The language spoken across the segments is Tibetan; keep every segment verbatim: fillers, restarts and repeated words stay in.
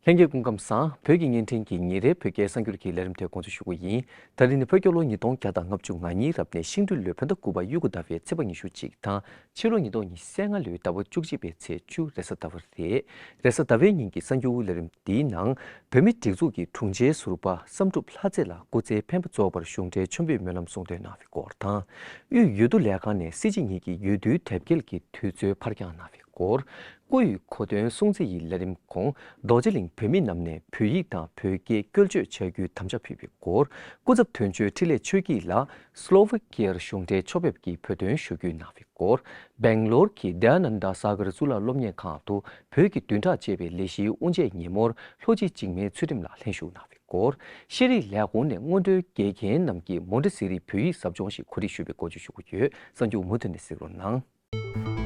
ལྷན་རྒྱས་སྐུ་ཁམས་བཟང་། བོད་ཀྱི་བརྙན་འཕྲིན་གྱི་ཉིན་རེའི་བོད་སྐད་གསར་འགྱུར་གྱི་ལས་རིམ་དེ་འགོ་འཛུགས་ཞུ་གི་ཡིན། ད་རིང་ནི་བོད་རྒྱལ་ལོ་ཉིས་སྟོང་བརྒྱ་དང་ལྔ་བཅུ་ང་གཉིས་རབ་གནས་ཤིང་སྦྲུལ་ལོའི་བོད་ཟླ་དགུ་པ་དབྱར་ཁུག་ཟླ་བའི་ཚེས་པ་ཉི་ཤུ་གཅིག་དང་། ཕྱི་ལོ་ཉིས་སྟོང་ཉི་ཤུ་རྩ་ལྔ་ལོའི་ཟླ་བ་བཅུ་གཅིག་པའི་ཚེས་བཅུ་རེས་གཟའ་ཟླ་བ་རེད། རེས་གཟའ་ཟླ་བའི་ཉིན་གྱི་གསར་འགྱུར་ལས་རིམ་འདིའི་ནང་། བོད་མིའི་སྒྲིག་འཛུགས་ཀྱི་དྲུང་ཆེ་ཟུར་པ་བསམ་གྲུབ་ལྷ་རྩེ་ལགས་སྐུ་ཚེ་ཕན་པ་རྫོགས་པར་གཞུང་འབྲེལ་མཆོད་འབུལ་སྨོན་ལམ་གསུང་འདོན་གནང་བའི་སྐོར་དང་། དབུས་འོས་བསྡུ་ལས་ཁང་ནས་སྲིད་སྤྱི་གཉིས་ཀྱི་འོས་བསྡུའི་དེབ་སྐྱེལ་གྱི་དུས་ཚོད་ཕར་འགྱངས་གནང་བའི་སྐོར། སྐུ་ཡི་གོ་སྟོན་སྲུང་བརྩི་ཡི་ལས་རིམ་གོང་རྡོ་རྗེ་གླིང་བོད་མི་རྣམས་ནས་བོད་ཡིག་དང་བོད་སྐད་བཀོལ་སྤྱོད་བྱ་རྒྱུའི་དམ་བཅའ་ཕུལ་བའི་སྐོར། སྐུ་ཚབ་དོན་གཅོད་འཕྲིན་ལས་ཆོས་སྐྱིད་ལགས་སློ་ཝེ་ཀི་ཡར་གཞུང་འབྲེལ་ཕྱོགས་ཕེབས་ཀྱིས་བོད་དོན་ཞུ་སྐུལ་གནང་བའི་སྐོར། སྦེང་ལོར་གྱི་དཡ་ནན་དཱ་ས་གར་གཙུག་ལག་སློབ་གཉེར་ཁང་དུ་བོད་ཀྱི་བདུན་ཕྲག་ཅེས་པའི་ལས་གཞིའི་དབུ་འབྱེད་ཉིན་མོར་ལྷོ་སྤྱི་འཇིགས་མེད་ཚུལ་ཁྲིམས་ལགས་ལྷན་ཞུགས་གནང་བའི་སྐོར། ཤེས་རིག་ལས་ཁུངས་ནས་སྔོན་འགྲོའི་དགེ་རྒན་རྣམས་ཀྱི་མོན་ཊི་སི་རི་བོད་ཡིག་ཟབ་སྦྱོང་ཞིག་གོ་སྒྲིག་ཞུས་པའི་སྐོར་བཅས་ཞུ་གི་ཡོད། གསར་འགྱུར་མུ་མཐུད་ནས་གཟིགས་རོགས་གནང་།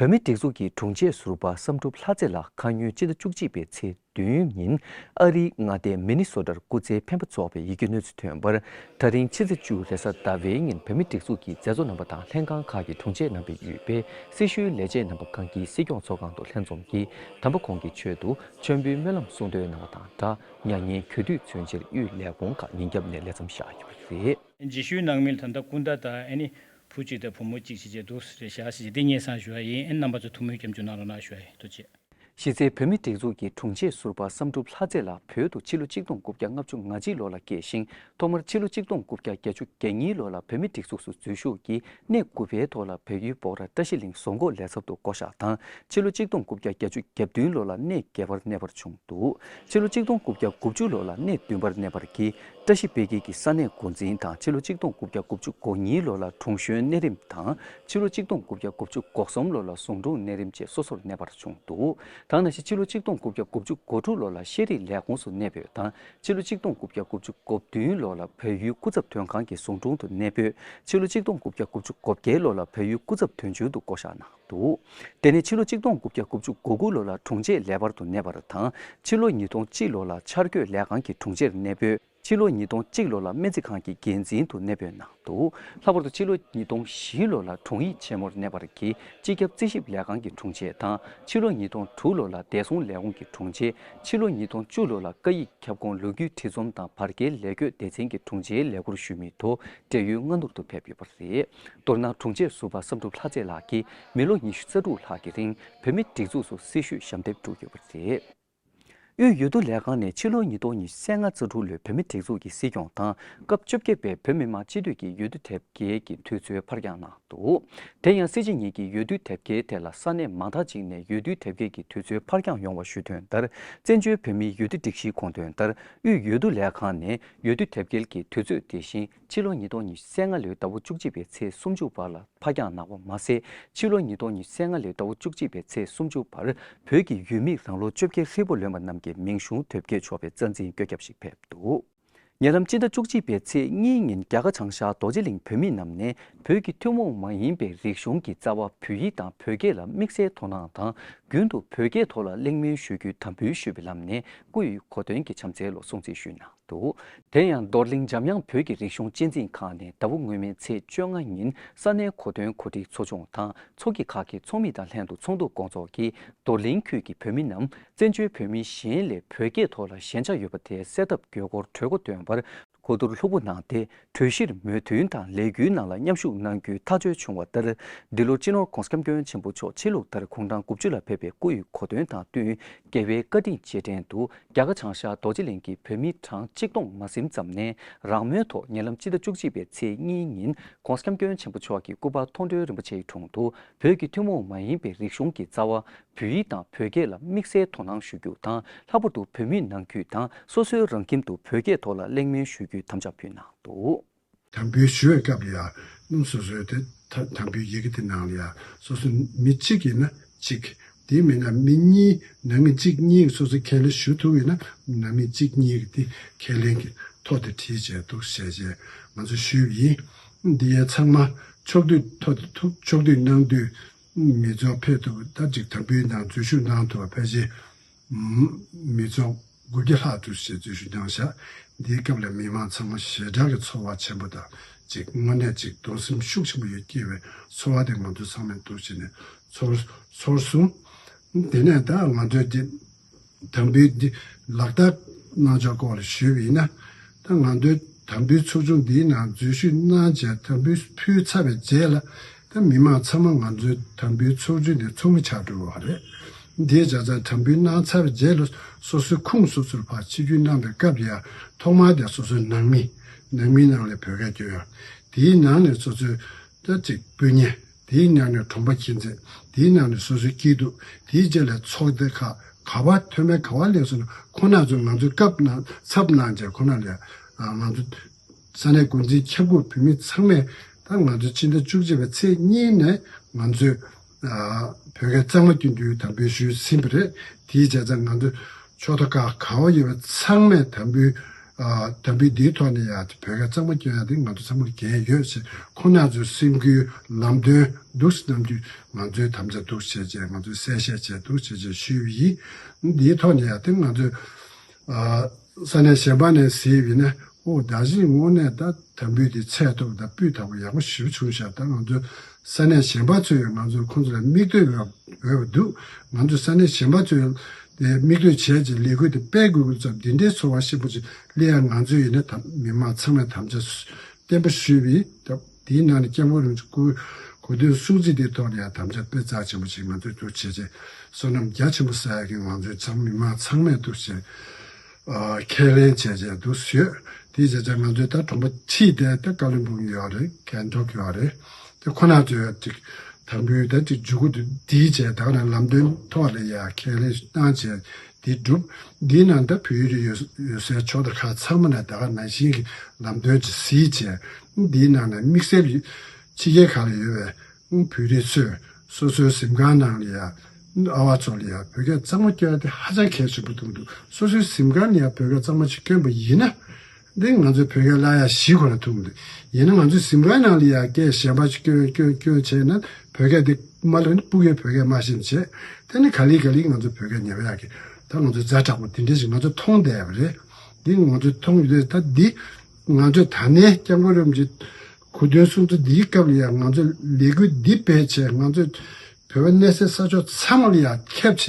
བོད་མིའི་སྒྲིག་འཛུགས་ཀྱི་དྲུང་ཆེ་ཟུར་པ་བསམ་གྲུབ་ལྷ་རྩེ་ལགས་ཁ་སྔོན་སྤྱི་ཟླ་བཅུ་གཅིག་པའི་ཚེས་བདུན་ཉིན་ཨ་རིའི་མངའ་སྡེ་མི་ནི་སོ་ཊར་སྐུ་ཚེ་ཕན་པ་རྫོགས་པའི་ཡི་གེ་གནོད་འཚེ་ཐོན་པར། ད་རིང་ཕྱི་ཚེས་བཅུ་རེས་གཟའ་ཟླ་བའི་ཉིན་བོད་མིའི་སྒྲིག་འཛུགས་ཀྱི་མཛད་གཙོ་རྣམ་པ་དང་ལྷན་ཁང་ཁག་གི་དྲུང་ཆེ་རྣམ་པས་ཡོད་པའི་སྲི་ཞུའི་ལས་བྱེད་རྣམ་པ་ཁང་གི་སྲིད་སྐྱོང་ཚོགས་ཁང་དུ་ལྷན་འཛོམས་ཀྱིས་དམ་པ་ཁོང་གི་མཆོད་དུ་མཆོད་འབུལ་སྨོན་ལམ་གསུང་འདོན་གནང་བ་དང་སྦྲགས། མྱ་ངན་གུས་འདུད་མཚོན་ཕྱིར་དབུས་ལས་ཁུངས་ཁག་ཉིན་རྒྱབ་ནས་ལས་མཚམས་བཞག་ཡོད་པ་རེད། རྗེས་ཤུལ་ནང་མི་ལ་ད་ལྟ་སྐུ་ཟླ་དང་ཨ་ནི་བུ་གཅིག་དང་བུ་མོ་གཅིག་བྱས་བྱས་འདུག་ཟེར་བཞག་ཟེར་བྱས་འདི་སྙན་སེང་ཞུ་བ་ཡིན། ཨ་ནི་རྣམ་པ་ཚོ་ཐུགས་སྨོན་སྐྱབས་འཇུག་གནང་རོགས་གནང་ཞུ་བ་ཡིན། ཐུགས་རྗེ་ཆེ། གཞི་རྩའི་བོད་མིའི་སྒྲིག་འཛུགས་ཀྱི་དྲུང་ཆེ་ཟུར་པ་བསམ་གྲུབ་ལྷ་རྩེ་ལགས་བོད་དུ་ཕྱི་ལོ་གཅིག་སྟོང་དགུ་བརྒྱ་ལྔ་བཅུ་ང་གཅིག་ལོ་ལ་སྐྱེས་ཤིང་། ཐོག་མར་ཕྱི་ལོ་གཅིག་སྟོང་དགུ་བརྒྱ་བརྒྱད་ཅུ་གྱ་གཉིས་ལོ་ལ་བོད་མིའི་སྒྲིག་འཛུགས་སུ་འཛུལ་ཞུགས་ཀྱིས་གནས་དགུ་པའི་ཐོག་ལ་བལ་ཡུལ་སྦོག་ར་བཀྲ་ཤིས་གླིང་བཟོ་འགོག་ལས་ཚབ་ཏུ་བསྐོ་གཞག་དང་། ཕྱི་ལོ་གཅིག་སྟོང་དགུ་བརྒྱ་བརྒྱད་ཅུ་གྱ་བདུན་ལོ་ལ་གནས་བརྒྱད་པར་གནས་པར་བྱུང་འདུག་ཕྱི་ལོ་གཅིག་སྟོང་དགུ་བརྒྱ་དགུ་བཅུ་ལོ་ལ་གནས་བདུན་པར་གནས་པར་གྱིས་བཀྲ་ཤིས་དཔལ་སྐྱིད་ཀྱི་ས་གནས་འགོ་འཛིན་དང་། ཕྱི་ལོ་གཅིག་སྟོང་དགུ་བརྒྱ་དགུ་བཅུ་གོ་གཉིས་ལོ་ལ་དྲུང་གཞོན་གནས་རིམ་དང་། ཕྱི་ལོ་གཅིག་སྟོང་དགུ་བརྒྱ་དགུ་བཅུ་གོ་གསུམ་ལོ་ལ་ཟུང་དྲུང་གནས་རིམ་བཅས་སོ་སོར་གནས་པར་བྱུང་འདུག་ད་ནང་བཞིན་ཕྱི་ལོ་གཅིག་སྟོང་དགུ་བརྒྱ་དགུ་བཅུ་གོ་དྲུག་ལོ་ལ་ཤེས་རིག་ལས་ཁུངས་སུ་གནས་སྤོས་དང་། ཕྱི་ལོ་གཅིག་སྟོང་དགུ་བརྒྱ་དགུ་བཅུ་གོ་བདུན་ལོ་ལ་བལ་ཡུལ་སྐུ་ཚབ་དོན་ཁང་གི་ཟུང་དྲུང་དུ་གནས་སྤོས། ཕྱི་ལོ་གཅིག་སྟོང་དགུ་བརྒྱ་དགུ་བཅུ་གོ་བརྒྱད་ལོ་ལ་བལ་ཡུལ་སྐུ་ཚབ་དོན་གཅོད་དུ་བསྐོ་གཞག་གནང་འདུག་དེ་ནས་ཕྱི་ལོ་གཅིག་སྟོང་དགུ་བརྒྱ་དགུ་བཅུ་གོ་དགུ་ལོ་ལ་དྲུང་ཆེ་ལས་འབར་དུ་གནས་པར་དང་། ཕྱི་ལོ་ཉིས་སྟོང་གཅིག་ལོ་ལ་འཆར་འགོད་ལས་ཁང་གི་དྲུང་ཆེར་གནས་སྤོས། ཕྱི་ལོ་ཉིས་སྟོང་གཅིག་ལོ་ལ་སྨན་རྩིས་ཁང་གི་འགན་འཛིན་དུ་གནས་སྤོས་གནང་འདུག་ལྷག་པར་དུ་ཕྱི་ལོ་ཉིས་སྟོང་བཞི་ལོ་ལ་དྲུང་ཡིག་ཆེན་མོར་གནས་པར་གྱིས་སྤྱི་ཁྱབ་རྩིས་ཞིབ་ལས་ཁང་གི་དྲུང་ཆེ་དང་། ཕྱི་ལོ་ཉིས་སྟོང་དྲུག་ལོ་ལ་བདེ་སྲུང་ལས་ཁུངས་ཀྱི་དྲུང་ཆེ། ཕྱི་ལོ་ཉིས་སྟོང་བཅུ་ལོ་ལ་སྐད་ཡིག་ཁྱབ་ཁོངས་ལོ་རྒྱུས་འབྲི་རྩོམ་དང་བར་བརྒལ་ལས་བགོས་སྡེ་ཚན་གྱི་དྲུང་ཆེའི་ལས་ཁུར་ཞུ་མི་དུ་འབྲེལ་ཡོད་སྔ་སྣུར་དུ་ཕེབས་ཡོད་པ་རེད། མདོར་ན་དྲུང་ཆེ་ཟུར་པ་བསམ་གྲུབ་ལྷ་རྩེ་ལགས་ཀྱིས་མི་ལོ་ཉི་ཤུ་རྩ་དྲུག་ལྷག་གི་རིང་བོད་མིའི་སྒྲིག་འཛུགས་སུ་སྲི་ཞུས་ཞབས་འདེགས་བསྒྲུབས་ཡོད་པ་རེད། དབུས་འོས་བསྡུ་ལས་ཁང་ནས་ཕྱི་ལོ་ཉིས་སྟོང་ཉི་ཤུ་རྩ་ལྔ་རྩ་དྲུག་ལོའི་བོད་མིའི་སྒྲིག་འཛུགས་ཀྱི་སྲིད་སྐྱོང་དང་། སྐབས་བཅོ་བརྒྱད་པའི་བོད་མི་མང་སྤྱི་འཐུས་ཀྱི་འོས་བསྡུ་དེབ་སྐྱེལ་གྱི་དུས་ཚོད་ཕར་འགྱངས་གནང་འདུག་དེ་ཡང་སྲིད་སྤྱི་གཉིས་ཀྱི་འོས་བསྡུ་དེབ་སྐྱེལ་ཐད་ལ་ས་གནས་མང་དག་ཅིག་ནས་འོས་བསྡུའི་དེབ་སྐྱེལ་གྱི་དུས་ཚོད་ཕར་འགྱངས་ཡོང་བ་ཞུས་དོན་ལྟར། བཙན་བྱོལ་བོད་མིའི་འོས་བསྡུ་སྒྲིག་གཞིའི་དགོངས་དོན་ལྟར། དབུས་འོས་བསྡུ་ལས་ཁང་ནས་འོས་བསྡུ་དེབ་སྐྱེལ་གྱི་དུས་ཚོད་དེ་བཞིན་ཕྱི་ལོ་ཉིས་སྟོང་ཉི་ཤུ་རྩ་ལྔ་ལོའི་ཟླ་བ་བཅུ་གཅིག་པའི་ཚེས་སུམ་ཅུ་བར་ལ་ཕར་འགྱངས་གནང་བ་མ་ཟད། ཕྱི་ལོ་ཉིས་སྟོང་ཉི་ཤུ་རྩ་ལྔ་ལོའི་ཟླ་བ་བཅུ་གཅིག་པའི་ཚེས་སུམ་ཅུ་བར་བོད་ཀྱི་ཡུལ་མིས་རང་ལོ་བཅོ་བརྒྱད་ཧྲིལ་པོ་ལོན་པ་རྣམས་ཀྱི་མིང་གཞུང་དེབ་སྐྱེལ་ཆོག་པའི་རྩ་འཛིན་བཀོད་ཁྱབ་ཞིག་ཕེབས་འདུག་ཉེ་ལམ་སྤྱི་ཟླ་བཅུ་གཅིག་པའི་ཚེས་གཉིས་ཉིན་རྒྱ་གར་བྱང་ཤར་རྡོ་རྗེ་གླིང་བོད་མི་རྣམས་ནས་བོད་ཀྱི་ཐུན་མོང་མ་ཡིན་པའི་རིག་གཞུང་གི་རྩ་བ་བོད་ཡིག་དང་བོད་སྐད་ལ་དམིགས་བསལ་དོ་སྣང་དང་། རྒྱུན་དུ་བོད་སྐད་ཐོག་ལ་གླེང་མོལ་ཞུ་རྒྱུའི་དམ་འབུལ་ཞུས་པའི་ལམ་ནས་སྐུ་ཡི་གོ་སྟོན་གྱི་བྱམས་བརྩེའི་ལོ་སྲུང་བརྩི་ཞུས་གནང་། འདུག་དེ་ཡང་རྡོར་གླིང་འཇམ་དབྱངས་བོད་ཀྱི་རིག་གཞུང་གཅེས་འཛིན་ཁང་ནས་ཟླ་བ་སྔོན་མའི་ཚེས་བཅོ་ལྔ་ཉིན་ས་གནས་གོ་སྟོན་གོ་སྒྲིག་ཚོགས་ཆུང་དང་ཚོགས་ཀྱི་ཁག་གི་ཚོགས་མི་དང་ལྷན་དུ་ཚོགས་འདུ་སྐོང་ཚོགས་ཀྱིས། རྡོར་གླིང་ཁུལ་གྱི་བོད་མི་རྣམས་བཙན་བྱོལ་བོད་མི་གཞན་ལས་བོད་སྐད་ཐོག་ལ་ཞེན་ཆགས་ཡོད་པ་དེ་སེལ་ཐབས་དགོས་སྐོར་གྲོས་འགོ་བཏོན་པར་གོ་བསྡུར་ལྷུག་པོ་གནང་སྟེ། གྲོས་གཞིར་མོས་མཐུན་དང་ལས་འགུལ་ནང་ལ་མཉམ་ཞུགས་གནང་རྒྱུའི་ཐག་གཅོད་བྱུང་བ་ལྟར། འདི་ལོར་སྤྱི་ནོར་༧གོང་ས་༧སྐྱབས་མགོན་ཆེན་པོ་མཆོག་ཕྱི་ལུགས་ལྟར་དགུང་གྲངས་དགུ་བཅུ་ལ་ཕེབས་པའི་སྐུ་ཡི་གོ་སྟོན་དང་བསྟུན། རྒྱལ་བའི་བཀའ་དྲིན་རྗེས་དྲན་དུ་རྒྱ་གར་བྱང་ཤར་རྡོ་རྗེ་གླིང་གི་བོད་མི་གྲངས་གཅིག་སྟོང་མ་ཟིན་ཙམ་ནས་རང་མོས་ཐོག་ཉེ་ལམ་སྤྱི་ཟླ་བཅུ་གཅིག་པའི་ཚེས་གཉིས་ཉིན་༧གོང་ས་༧སྐྱབས་མགོན་ཆེན་པོ་མཆོག་གི་སྐུ་པར་མཐོང་གྲོལ་རིན་པོ་ཆེའི་དྲུང་དུ་བོད་ཀྱི་ཐུན་མོང་མ་ཡིན་པའི་རིག་གཞུང་གི་རྩ་བ་བོད་ཡིག་དང་བོད་སྐད་ལ་དམིགས་བསལ་དོ་སྣང་ཞུ་རྒྱུ་དང་། ལྷག་པར་དུ་བོད་མིའི་ནང་ཁུལ་དང་སོ་སོའི་རང་ཁྱིམ་དུ་བོད་སྐད་ཐོག་ལ་གླེང་མོལ་ཞུ་རྒྱུའི་དམ་བཅའ་ཕུལ་གནང་འདུག་དམ་འབུལ་ཞུ་བའི་སྐབས་ལ་ཡང་སྣུམ་སོ་སོའི་དེ་ད་དམ་འབུལ་ཡི་གེ་དེ་ནང་ལ་ཡང་སོ་སོ་མི་གཅིག་ཡིན་ན་གཅིག་དེ་མིན་ན་མི་གཉིས་ནང་མི་གཅིག་གཉིས་སོ་སོ་ཁས་ལེན་ཞུ་ཐུབ་ཡིན་ན་ནང་མི་གཅིག་གཉིས་ཀྱི་དེ་ཁས་ལེན་གྱི་ཐོ་དེ་བྲིས་བྱས་འདུག་ཞེས་བྱས་ང་ཚོ་ཞུས་པ་ཡིན། འདི་ཡང་ཚང་མ་ཕྱོགས་བསྡུས་ཐོ་དེ་ཐུག་ཕྱོགས་བསྡུས་གནང་དུས། མི་ཚོགས་ཕེབས་ཐུབ་ད་ཅིག་དམ་འབུལ་གནང་འཛུལ་ཞུགས་གནང་ཐུབ་པ་ཕལ་ཆེར་མི་ཚོགས་དགུ་བརྒྱ་ལྷག་འདུག་ཅེས་འཛུལ་ཞུགས་གནང་བཞག་འདིའི་སྐབས་ལ་མི་མང་ཚང་མ་ཞེ་དྲག་གི་ཚོར་བ་ཆེན་པོ་དང་ཅིག་དངོས་གནས་ཅིག་གདུང་སེམས་ཤུགས་ཆེན་པོ་ཡོད་སྐྱེ་བའི་ཚོར་བ་དེ་ང་ཚོ་ཚང་མས་འདུག་བྱས་ནས་ཚོར་ཚོར་སོང་། དེ་ནས་ད་ང་ཚོས་འདི་དམ་འབུལ་འདི་ལག་བསྟར་གནང་ཕྱོགས་སྐོར་ལ་ཞུས་པ་ཡིན་ན། ད་ང་ཚོའི་དམ་འབུལ་ཚོགས་ཆུང་འདིའི་ནང་འཛུལ་ཞུགས་གནང་བྱས་དམ་འབུལ་ཕུལ་ཚར་བའི་རྗེས་ལ་ད་མི་མང་ཚང་མ་ང་ཚོའི་དམ་འབུལ་ཚོགས་ཆུང་འདི་ཚོགས་མི་ཆགས་འགྲོ་བ་རེད། འདིའི་བྱས་ཙང་དམ་འབུལ་གནང་ཚར་བའི་རྗེས་ལ་སོ་སོའི་ཁོངས་སོ་སོར་ཕར་ཆིབས་བསྒྱུར་གནང་བའི་སྐབས་ཡང་ཐོག་མར་དེ་སོ་སོའི་ནང་མི་ནང་མིའི་ནང་ལ་བོད་སྐད་སྐྱོན་ཡ། དེའི་ནང་ནས་སོ་སོའི་ད་ཅིག་སྤུན་ཉེ། དེའི་ནང་ནས་གྲོང་པ་ཁྱིམ་མཚེས། དེའི་ནང་ནས་སོ་སོའི་སྐྱིད་སྡུག་དེའི་རྗེས་ལ་ཚོགས་སྡེ་ཁག་ག་བ་ཐོན་མེད་ག་བ་སླེབས་སོང་ན་ཁོ་ན་ཚོ་ང་ཚོའི་སྐབས་ནང་ཚབ་གནང་བྱས་ཁོ་ན་ལ་ང་ཚོ་ས་གནས་འགོ་འཛིན་ཁྱབ་ཁོངས་བོད་མི་ཚང་མས་ད་ང་ཚོ་ཕྱི་ཟླ་བཅུ་གཅིག་པའི་ཚེས་གཉིས་ནས་ང་ཚོས་བོད་སྐད་གཙང་མ་སྐྱོན་རྒྱུའི་དམ་འབུལ་ཞུས་ཟིན་པ་རེད། དེའི་བྱས་ཙང་ང་ཚོ་ཕྱོགས་མཐའ་ཁག་ག་བ་ཡོད་པ་ཚང་མས་དམ་འབུལ་དམ་འབུལ་འདིའི་ཐོག་ནས་ཡང་བོད་སྐད་གཙང་མ་སྐྱོན་ཡ་དེ་ང་ཚོ་ཚང་མར་འགན་ཡོད་ཅེས་ཁོང་རྣམ་ཚོའི་སེམས་འགུལ་ལམ་སྟོན་འདུག་སེ་གནང་རྒྱུ་ང་ཚོའི་དམ་བཅའ་འདུག་བྱས་རྗེས་ང་ཚོས་གསལ་བཤད་བྱས་འདུག་བྱས་རྗེས་ཞུས་པ་ཡིན། འདིའི་ཐོག་ནས་ཡང་དེ་ང་ཚོས་ས་གནས་གཞན་པ་ནས་གཟིགས་པ་ཡིན་ན་ཨོ་ད་གཞི་དངོས་གནས་ད་དམ་འབུལ་དེ་ཚད་མཐོ་པོ་དང་སྤུས་དག་པོ་ཡག་པོ་ཞེ་པོ་བྱུང་ཤག་ད་ང་ཚོ་ས་གནས་གཞན་པ་ཚོས་ཡང་ང་ཚོར་ཁོང་ཚོ་ལ་མིག་ལྟོས་འོས་པ་འདུག་ང་ཚོ་ས་གནས་གཞན་པ་ཚོས་དེ་མིག་ལྟོས་བྱས་ཀྱི་ལས་འགུལ་དེ་སྤེལ་དགོས་ཀྱི་ཙམ་འདི་འདྲའི་ཚོར་བ་ཞིག་པོ་ཅིག་སླེབས་ཡ་ང་ཚོས་ཡིན་ན་ད་མི་མང་ཚང་མས་དམ་བཅའ་བརྟན་པོ་ཞུས་པའི་སྐབས་དེའི་ནང་ནས་སྐྱབས་མགོན་རིན་པོ་ཆེ་སྐུ་གོ་སྟོན་སྲུང་བརྩི་དེའི་ཐོག་ནས་ཡང་དམ་བཅའ་དཔེ་རྩ་ཆེན་པོ་ཞིག་ང་ཚོས་འདུག་བྱས་རྗེས་བསོད་ནམས་རྒྱ་ཆེན་པོ་བསགས་ཡ་གི་ང་ཚོའི་ཚང་མི་མང་ཚང་མས་འདུག་བྱས་ཁས་ལེན་བྱས་རྗེས་འདུག་ཡོད། དེའི་བྱས་རྗེས་ང་ཚོས་ད་གྲོང་པ་ཁྲིད་དེ་ད་ཀ་ལོན་སྦུག་ཡོད་རེད། གྷན་ཐོག་ཡོད་རེད། དེ་ཁོ་ན་ཚོས་ཅིག་དམ་འབུལ་ད་ཅིག་འཇུག་སྒོ་དེ་འདིའི་བྱས་ད་ག་ནང་ལམ་སྟོན་ཐོག་ལ་ཡ་ཁས་ལེན་གནང་བྱས་འདི་སྒྲུབ། འདིའི་ནང་ད་བོད་ཡུལ་ཡོད་ཡོད་སའི་ཕྱོགས་མཐའ་ཁག་ཚང་མ་ནས་ད་ག་ནང་བཞིན་གྱི་ལམ་སྟོན་ཅིག་གཟིགས་བྱས་འདིའི་ནང་ནས་དམིགས་བསལ་ཕྱི་རྒྱལ་ཁག་ལ་ཡོད་པའི་བོད་རིགས་ཚོས་སོ་སོའི་གཟིམ་ཁང་ནང་ལ་ཡ་ཨ་བ་ཚོ་ལ་ཡ་བོད་སྐད་གཙང་མ་སྐྱོན་ཡ་དེ་ཧ་ཅང་གལ་ཆེན་པོ་མཐོང་འདུག་སོ་སོའི་གཟིམ་ཁང་ནས་ཡ་བོད་སྐད་གཙང་མ་ཞིག་སྐྱོན་པ་ཡིན་ན། འདི་ང་ཚོས་བོད་སྐད་བརླག་ཡ་ཞིག་ཁོ་ན་ཐུག་འདུག་ཡིན་ན་ང་ཚོས་གཟིམ་ཁང་ནང་ལ་ཡ་སྐད་གཞན་པ་ཞིག་སྐྱོན་སྐྱོན་སྐྱོན་བྱས་ན་བོད་སྐད་འདི་མ་ལོན་སྤུ་གུའི་བོད་སྐད་མ་ཤེས་བྱས་དེ་ནི་ག་ལེ་ག་ལེ་ང་ཚོ་བོད་སྐད་ཉམས་ཡག་གི་ད་ང་ཚོ་ཛ་དྲག་པོ་དེ་འདྲ་ཞིག་ང་ཚོ་མཐོང་བསྡད་པ་རེད། འདི་ང་ཚོ་མཐོང་ཡོད་དུས་ད་འདི་ང་ཚོས་ད་ནས་སྐྱབས་མགོན་རིན་པོ་ཆེ་གོ་སྟོན་སྲུང་བརྩི་འདིའི་སྐབས་ལ་ཡང་ང་ཚོས་ལས་འགུལ་འདི་སྤེལ་བྱས་ང་ཚོས་བོད་པ་གནས་སའི་ས་ཕྱོགས་ཚང་མ་ལ་ཡང་ཁྱབ་བྱས་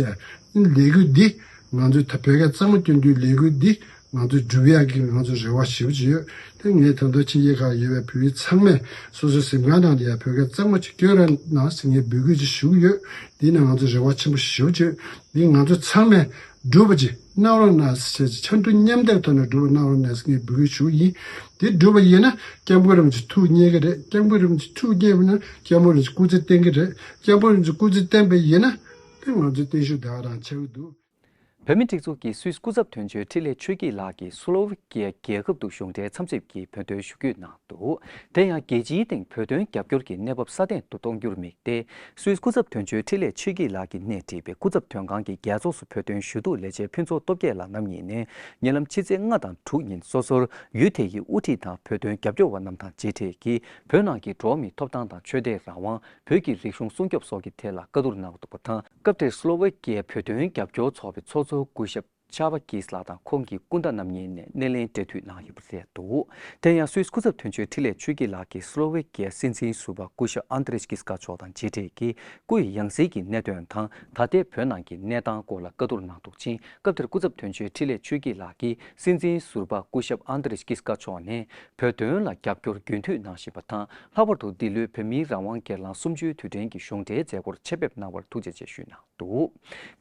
ལས་འགུལ་འདི་ང་ཚོས་ད་བོད་སྐད་གཙང་མ་སྐྱོན་རྒྱུའི་ལས་འགུལ་འདི་ང་ཚོས་སྒྲུབ་ཡག་གི་ང་ཚོ་རེ་བ་ཞེ་པོ་ཅིག་ཡོད། དེ་ངས་ད་དུང་ཕྱི་རྒྱལ་ཁག་ཡོད་པའི་བོད་རིགས་ཚང་མས་སོ་སོའི་གཟིམ་ཁང་ནང་ལ་ཡང་བོད་སྐད་གཙང་མ་ཅིག་སྐྱོན་རོགས་གནང་ཟེར་ངས་འབོད་སྐུལ་ཅིག་ཞུ་གི་ཡོད། འདི་ནི་ང་ཚོ་རེ་བ་ཆེན་པོ་ཞེ་པོ་ཅིག་འདི་ང་ཚོ་ཚང་མས་སྒྲུབ་པ་ཅིག་གནང་རོགས་གནང་ཟེར་ཕྱར་གྲུ་མཉམ་འདེགས་ཐོག་ནས་སྒྲུབ་པ་གནང་རོགས་གནང་ཟེར་ངས་འབོད་སྐུལ་ཞུ་གི་ཡིན། དེ་སྒྲུབ་པ་ཡིན་ན་སྐྱབས་མགོན་རིན་པོ་ཆེ་ཐུགས་མཉེས་ཀྱི་རེད། སྐྱབས་མགོན་རིན་པོ་ཆེ་ཐུགས་མཉེས་པ་ན་སྐྱབས་མགོན་རིན་པོ་ཆེ་སྐུ་ཚེ་བརྟན་གྱི་རེད། སྐྱབས་མགོན་རིན་པོ་ཆེ་སྐུ་ཚེ་བརྟན་པ་ཡིན་ན་དེ་ང་ཚོའི་བརྟན་བཞུགས་ད་ག་རང་ཆགས་ཀྱི་འདུག་བོད་མིའི་སྒྲིག་འཛུགས་ཀྱི་སུད་སི་སྐུ་ཚབ་དོན་གཅོད་འཕྲིན་ལས་ཆོས་སྐྱིད་ལགས་ཀྱིས་སུ་ལོ་ཝེ་ཀི་ཡ་རྒྱལ་ཁབ་ཏུ་གཞུང་འབྲེལ་འཚམས་གཟིགས་ཀྱིས་བོད་དོན་ཞུ་སྐུལ་གནང་འདུག་དེ་ཡང་རྒྱལ་སྤྱིའི་སྟེང་བོད་དོན་རྒྱབ་སྐྱོར་གྱི་གནས་བབ་སྲ་བརྟན་དུ་གཏོང་རྒྱུར་དམིགས་ཏེ། སུད་སི་སྐུ་ཚབ་དོན་གཅོད་འཕྲིན་ལས་ཆོས་སྐྱིད་ལགས་ཀྱིས་སྣེ་ཁྲིད་པའི་སྐུ་ཚབ་དོན་ཁང་གི་རྒྱལ་ཚོགས་སུ་བོད་དོན་ཞུ་གཏུག་ལས་བྱེད་ཕུན་ཚོགས་སྟོབས་རྒྱས་ལགས་རྣམ་གཉིས་ནས་ཉེ་ལམ་ཕྱི་ཚེས་ལྔ་དང་དྲུག་ཉིན་སོ་སོར་ཡུལ་དེ་ཡི་དབུ་ཁྲིད་དང་བོད་དོན་རྒྱབ་སྐྱོར་བ་རྣམས་དང་མཇལ་འཕྲད་ཀྱིས་བོད་ནང་གི་འགྲོ་བ་མིའི་ཐོབ་ཐང་དང་ཆོས་དད་རང་དབང་། བོད་ཀྱི་རིག་གཞུང་སྲུང་སྐྱོབ་སོགས་ཀྱི་ཐད་ལ་བཀའ་བསྡུར་གནང་འདུག་པ་དང་། སྐབས་དེར་སུ་ལོ་ཝེ་ཀི་ཡའི་བོད་དོན་རྒྱབ་སྐྱོར་ཚོགས་པའི་ཚོགས་གཙོ་སྐུ་ཞབས་ཆར་པ་ཀིས་ལགས་དང་ཁོང་གི་སྐུ་ཟླ་རྣམ་གཉིས་ནས་སྣེ་ལེན་འབྲེལ་མཐུད་གནང་ཡོད་པ་རེད་འདུག་དེ་ཡང་སུད་སི་སྐུ་ཚབ་དོན་གཅོད་འཕྲིན་ལས་ཆོས་སྐྱིད་ལགས་ཀྱིས་སུ་ལོ་ཝེ་ཀི་ཡའི་སྲིད་འཛིན་ཟུར་པ་སྐུ་ཞབས་ཨན་དྲེ་ཀིས་ཀ་མཆོག་དང་མཇལ་འཕྲད་ཀྱིས་སྐུ་ཡི་ཡང་སྲིད་ཀྱི་གནད་དོན་དང་ད་ལྟའི་བོད་ནང་གི་གནས་སྟངས་སྐོར་ལ་བཀའ་བསྡུར་གནང་འདུག་ཅིང་། སྐབས་དེར་སྐུ་ཚབ་དོན་གཅོད་འཕྲིན་ལས་ཆོས་སྐྱིད་ལགས་ཀྱིས་སྲིད་འཛིན་ཟུར་པ་སྐུ་ཞབས་ཨན་དྲེ་ཀིས་ཀ་མཆོག་ནས་བོད་དོན་ལ་རྒྱབ་སྐྱོར་རྒྱུན་མཐུད་གནང་བཞིན་པ་དང་། ལྷག་པར་དུ་འདི་ལོའི་བོད་མིའི་རང་དབང་སྒེར་ལངས་གསུམ་བཅུའི་དུས་དྲན་གྱི་གཞུང་འབྲེལ་མཛད་སྒོར་ཆེད་ཕེབས་གནང་བར་ཐུགས་རྗེ་ཆེ་ཞུས་གནང་འདུག་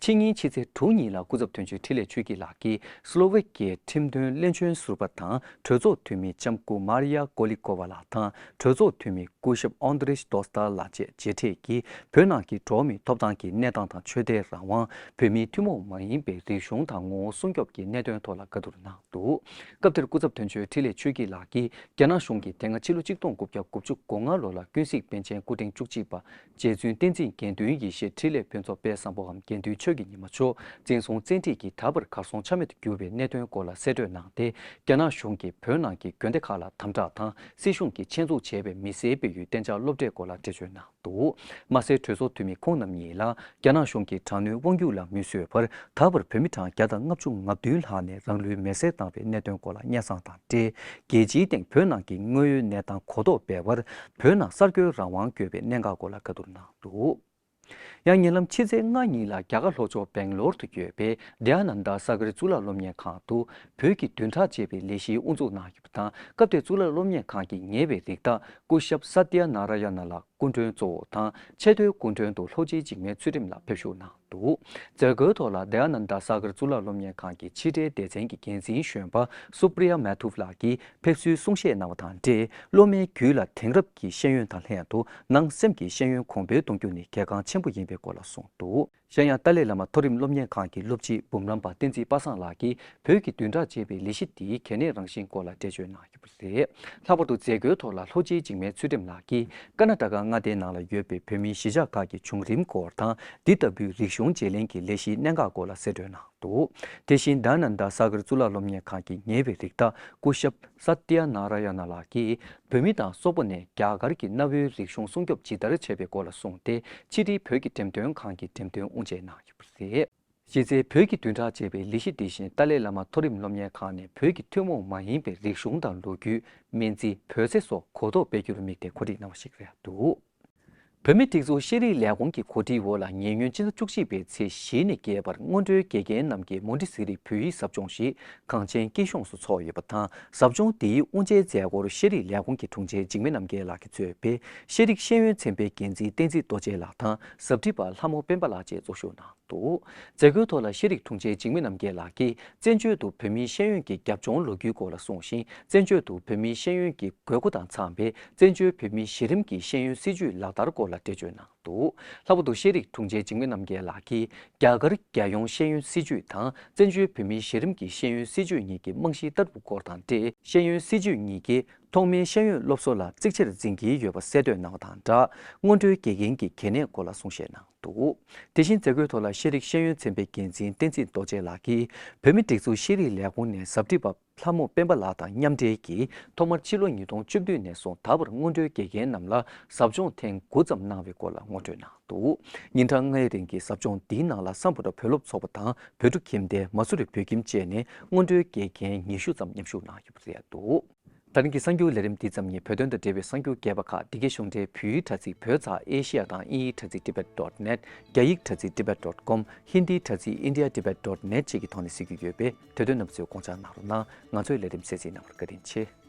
ཕྱི་ཉིན་ཕྱི་ཚེས་དྲུག་ཉིན་ལ་སྐུ་ཚབ་དོན་གཅོད་འཕྲིན་ལས་ཆོས་སྐྱིད་ལགས་ཀྱིས་སུ་ལོ་ཝེ་ཀི་ཡའི་ཁྲིམས་དོན་བློན་ཆེན་ཟུར་པ་དང་གྲོས་ཚོགས་འཐུས་མི་ལྕམ་སྐུ་མཱ་རི་ཡ་ཀོ་ལི་ཀོ་ཝ་ལགས་དང་གྲོས་ཚོགས་འཐུས་མི་སྐུ་ཞབས་ཨོན་དྲེ་དོ་སྟར་ལགས་བཅས་མཇལ་འཕྲད་ཀྱིས་བོད་ནང་གི་འགྲོ་བ་མིའི་ཐོབ་ཐང་གི་གནས་སྟངས་དང་ཆོས་དད་རང་དབང་། བོད་མིའི་ཐུན་མོང་མ་ཡིན་པའི་རིག་གཞུང་དང་ངོ་བོ་སྲུང་སྐྱོབ་ཀྱི་གནད་དོན་ཐོག་ལ་བཀའ་བསྡུར་གནང་འདུག་སྐབས་དེར་སྐུ་ཚབ་དོན་གཅོད་འཕྲིན་ལས་ཆོས་སྐྱིད་ལགས་ཀྱིས་རྒྱ་ནག་གཞུང་གིས་དེ་སྔ་ཕྱི་ལོ་ཆིག་སྟོང་དགུ་བརྒྱ་དགུ་བཅུ་གོ་ལྔ་ལོ་ལ་ཀུན་གཟིགས་པཎ་ཆེན་སྐུ་ཕྲེང་བཅུ་གཅིག་པ་རྗེ་བཙུན་བསྟན་འཛིན་དགེ་འདུན་ཡེ་ཤེས་འཕྲིན་ལས་ཕུན་ཚོགས་དཔལ་བཟང་པོའམ་དགེ་འདུན་ཆོས་ཀྱི་ཉི་མ་མཆོག་བཙན་བཟུང་བཙན་ཁྲིད་ཀྱིས་ད་བར་ གར་སོང་ཆ་མེད་དུ་གྱུར་བའི་གནད་དོན་སྐོར་ལ་གསལ་བཀྲོལ་གནང་སྟེ། རྒྱ་ནག་གཞུང་གིས་བོད་ནང་གི་དགོན་སྡེ་ཁག་ལ་དམ་དྲག་དང་། སྲིད་གཞུང་གིས་ཆེད་འཛུགས་བྱས་པའི་མི་སེར་སྤེལ་ཡུལ་གཏན་འཇགས་སློབ་གྲྭའི་སྐོར་ལ་འགྲེལ་བརྗོད་གནང་འདུག། མ་ཟད། གྲོས་ཚོགས་འཐུས་མི་ཁོང་རྣམ་གཉིས་ལ་རྒྱ་ནག་གཞུང་གིས་དྲག་གནོན་དབང་སྒྱུར་ལ་མི་བཟོད་པར། ད་བར་བོད་མི་གྲངས་བརྒྱ་དང་ལྔ་བཅུ་ང་བདུན་ལྷག་ནས་རང་ལུས་མེར་སྲེག་བཏང་བའི་གནད་དོན་སྐོར་ལ་སྙན་སེང་དང་འབྲེལ། རྒྱལ་སྤྱིའི་སྟེང་བོད་ནང་གི་དངོས་ཡོད་གནས་སྟངས་གོ་རྟོགས་སྤེལ་བར། བོད་ནང་གསར་འགོད་རང་དབང་དགོས་པའི་གནད་འགག་སྐོར་ལ་བཀའ་བསྡུར་གནང་འདུག། ཡང་ཉེ་ལམ་ཕྱི་ཚེས་ལྔ་ཉིན་ལ་རྒྱ་གར་ལྷོ་ཕྱོགས་སྦེང་ལོར་དུ་ཡོད་པའི་དྷ་ཡ་ནན་ད་ས་གར་གཙུག་ལག་སློབ་གཉེར་ཁང་དུ་བོད་ཀྱི་བདུན་ཕྲག་ཅེས་པའི་ལས་གཞི་དབུ་འཛུགས་གནང་ཡོད་པ་དང་། སྐབས་དེར་གཙུག་ལག་སློབ་གཉེར་ཁང་གི་ཉེ་བའི་རིགས་བདག་སྐུ་ཞབས་ས་ཏི་ཡ་ན་ར་ཡ་ན་ལགས་སྐུ་མགྲོན་གཙོ་བོ་དང་། ཆེས་མཐོའི་སྐུ་མགྲོན་དུ་ལྷོ་སྤྱིའི་འཇིགས་མེད་ཚུལ་ཁྲིམས་ལགས་ཕེབས་བཞུགས་གནང་འདུག། མཛད་སྒོའི་ཐོག་ལ་དྷ་ཡ་ནན་ད་ས་གར་གཙུག་ལག་སློབ་གཉེར་ཁང་གི་ཕྱི་དྲིལ་སྡེ་ཚན་གྱི་འགན་འཛིན་གཞོན་པ་སུ་པྲི་ཡ་མེ་ཐུབ་ལགས་ཀྱིས་ཕེབས་བསུའི་གསུང་བཤད་གནང་བ་དང་འབྲེལ། སློབ་མའི་རྒྱུད་ལ་དེང་རབས་ཀྱི་ཤེས་ཡོན་དང་ལྷན་དུ་ནང་སེམས་ཀྱི་ཤེས་ཡོན་གོང་འཕེལ་གཏོང་རྒྱུ་ནི་གལ་འགངས་ཆེན་པོ་ཡིན་པའི་སྐོར་ལ་གསུངས་འདུག། གཞན་ཡང་ཏཱ་ལའི་བླ་མ་མཐོ་རིམ་སློབ་གཉེར་ཁང་གི་སློབ་སྤྱི་འབུམ་རམས་པ་བསྟན་འཛིན་པ་སངས་ལགས་ཀྱིས་བོད་ཀྱི་བདུན་ཕྲག་ཅེས་པའི་ལས་གཞི་འདིའི་གལ་གནད་རང་བཞིན་སྐོར་ལ་འགྲེལ་བརྗོད་གནང་ཡོད་པ་རེད། ལྷག་པར་དུ་མཛད་སྒོའི་ཐོག་ལ་ལྷོ་སྤྱིའི་འཇིགས་མེད་ཚུལ་ཁྲིམས་ལགས་ཀྱིས་ཀར་ན་ཊ་ཀ་མངའ་སྡེའི་ནང་ལ་ཡོད་པའི་བོད་མིའི་གཞིས་ཆགས་ཁག་གི་བྱུང་རིམ་སྐོར་དང་། འདི་ལྟ་བུའི་རིག་གཞུང་བརྗེ་ལེན་གྱི་ལས་གཞིའི་གནད་འགག་སྐོར་ལ་གསལ་བཀྲོལ་གནང་འདུག། དེ་བཞིན་དྷ་ཡ་ནན་ད་ས་གར་གཙུག་ལག་སློབ་གཉེར་ཁང་གི་ཉེ་བའི་རིགས་བདག་སྐུ་ཞབས་ས་ཏི་ཡ་ན་ར་ཡ་ན་ལགས་ཀྱིས་བོད་མི་དང་སོག་པོ་ནས་རྒྱ་གར་གྱི་གནའ་བོའི་རིག་གཞུང་སྲུང་སྐྱོབ་ཇི་ལྟར་བྱས་པའི་སྐོར་ལ་གསུངས་ཏེ། ཕྱི་དྲིལ་བོད་ཀྱི་འགྲེམས་སྟོན་ཁང་གི་འགྲེམས་སྟོན་དབུ་འབྱེད་གནང་ཡོད་པ་རེད། གཞི་རྩའི་བོད་ཀྱི་བདུན་ཕྲག་ཅེས་པའི་ལས་གཞི་འདི་བཞིན་ཏཱ་ལའི་བླ་མ་མཐོ་རིམ་སློབ་གཉེར་ཁང་ནས་བོད་ཀྱི་ཐུན་མོང་མ་ཡིན་པའི་རིག་གཞུང་དང་ལོ་རྒྱུས། སྨན་རྩིས། བོད་ཟས་སོགས་གོ་རྟོགས་སྤེལ་རྒྱུར་དམིགས་ཏེ་གོ་སྒྲིག་གནང་བ་ཞིག་རེད་འདུག། བོད་མིའི་སྒྲིག་འཛུགས་ཤེས་རིག་ལས་ཁུངས་ཀྱི་གོ་སྒྲིག་འོག་ལ་ཉེ་སྔོན་སྤྱི་ཟླ་བཅུ་གཅིག་པའི་ཚེས་བཞི་ནས་བརྒྱད་བར་སྔོན་འགྲོའི་དགེ་རྒན་རྣམས་ཀྱི་མོན་གྲི་ཟས་རིགས་བོད་ཡིག་ཟབ་སྦྱོང་ཞིག་གངས་ཅན་སྐྱིད་གཤོངས་སུ་འཚོགས་ཡོད་པ་དང་། ཟབ་སྦྱོང་འདིའི་དབུ་འབྱེད་མཛད་སྒོར་ཤེས་རིག་ལས་ཁུངས་ཀྱི་དྲུང་ཆེ་འཇིགས་མེད་རྣམ་རྒྱལ་ལགས་ཀྱིས་གཙོས་པའི་ཤེས་རིག་ཤེས་ཡོན་ཚན་པའི་འགན་འཛིན་བསྟན་འཛིན་རྡོ་རྗེ་ལགས་དང་ཟབ་ཁྲིད་པ་ལྷ་མོ་སྤེན་པ་ལགས་བཅས་གཙོ་བཞུགས་གནང་འདུག། མཛད་སྒོའི་ཐོག་ལ་ཤེས་རིག་དྲུང་ཆེ་འཇིགས་མེད་རྣམ་རྒྱལ་ལགས་ཀྱིས་བཙན་བྱོལ་དུ་བོད་མིའི་ཤེས་ཡོན་གྱི་རྒྱབ་ལྗོངས་ལོ་རྒྱུས་སྐོར་ལ་གསུངས་ཤིང་། བཙན་བྱོལ་དུ་བོད་མིའི་ཤེས་ཡོན་གྱི་དགོས་མཁོ་དང་འཚམས་པའི་བཙན་བྱོལ་བོད་མིའི་གཞི་རིམ་གྱི་ཤེས་ཡོན་སྲིད་བྱུས་ལག་བསྟར་སྐོར་ལ་འགྲེལ་བརྗོད་གནང་འདུག། ལྷག་པར་དུ་ཤེས་རིག་དྲུང་ཆེ་འཇིགས་མེད་རྣམ་རྒྱལ་ལགས་ཀྱིས་རྒྱ་གར་རྒྱལ་ཡོངས་ཤེས་ཡོན་སྲིད་བྱུས་དང་བཙན་བྱོལ་བོད་མིའི་གཞི་རིམ་གྱི་ཤེས་ཡོན་སྲིད་བྱུས་གཉིས་ཀྱི་རྨང་གཞིའི་ལྟ་གྲུབ་སྐོར་དང་འབྲེལ། ཤེས་ཡོན་སྲིད་བྱུས་གཉིས་ཀྱིས་ཐོག་མའི་ཤེས་ཡོན་སློབ་གསོ་ལ་གཙིགས་ཆེར་འཛིན་གྱི་ཡོད་པ་གསལ་བསྟོད་གནང་བ་དང་སྦྲགས། སྔོན་འགྲོའི་དགེ་རྒན་གྱི་གལ་གནད་སྐོར་ལ་གསུང་བཤད་གནང་འདུག། དེ་བཞིན་མཛད་སྒོའི་ཐོག་ལ་ཤེས་རིག་ཤེས་ཡོན་ཚན་པའི་འགན་འཛིན་བསྟན་འཛིན་རྡོ་རྗེ་ལགས་ཀྱིས་བོད་མིའི་སྒྲིག་འཛུགས་ཤེས་རིག་ལས་ཁུངས་ནས་ཟབ་ཁྲིད་པ་ལྷ་མོ་སྤེན་པ་ལགས་དང་མཉམ་འབྲེལ་གྱིས་ཐོག་མར་ཕྱི་ལོ་ཉིས་སྟོང་བཅུ་བདུན་ནས་བཟུང་ད་བར་སྔོན་འགྲོའི་དགེ་རྒན་རྣམས་ལ་ཟབ་སྦྱོང་ཐེངས་དགུ་ཙམ་གནང་བའི་སྐོར་ལ་ངོ་སྤྲོད་གནང་འདུག། ཉིན་གྲངས་ལྔའི་རིང་གི་ཟབ་སྦྱོང་འདིའི་ནང་ལ་སམ་བྷོ་ཊ་བོད་སློབ་ཚོགས་པ་དང་བོད་ཕྲུག་ཁྱིམ་སྡེ། མ་སུ་རི་བོད་ཁྱིམ་བཅས་ནས་སྔོན་འགྲོའི་དགེ་རྒན་ཉི་ཤུ་ཙམ་མཉམ་ཞུགས་གནང་ཡོད་པ་རེད་འདུག། ད་རིང་གི་གསར་འགྱུར་ལས་རིམ་འདི་ཙམ་ཡིན། བོད་དོན་དང་འབྲེལ་བའི་གསར་འགྱུར་རྒྱས་པ་ཁག་འདི་གའི་གཞུང་འབྲེལ་བོད་ཡིག་དྲ་ཚིགས་བོད་ཙ་ཨེ་ཤི་ཡ་དང་དབྱིན་ཡིག་དྲ་ཚིགས་tibet dot net། རྒྱ་ཡིག་དྲ་ཚིགས་tibet dot com། ཧིན་དིའི་དྲ་ཚིགས india tibet dot net བཅས་ཀྱི་ཐོག་ནས་གཟིགས་རྒྱུ་ཡོད་པས། དེ་དོན་རྣམས་ཚོས་དགོངས་འཇགས་གནང་རོགས་གནང་། ང་ཚོའི་ལས་རིམ་གསན་གཟིགས་གནང་བར་བཀའ་དྲིན་ཆེ།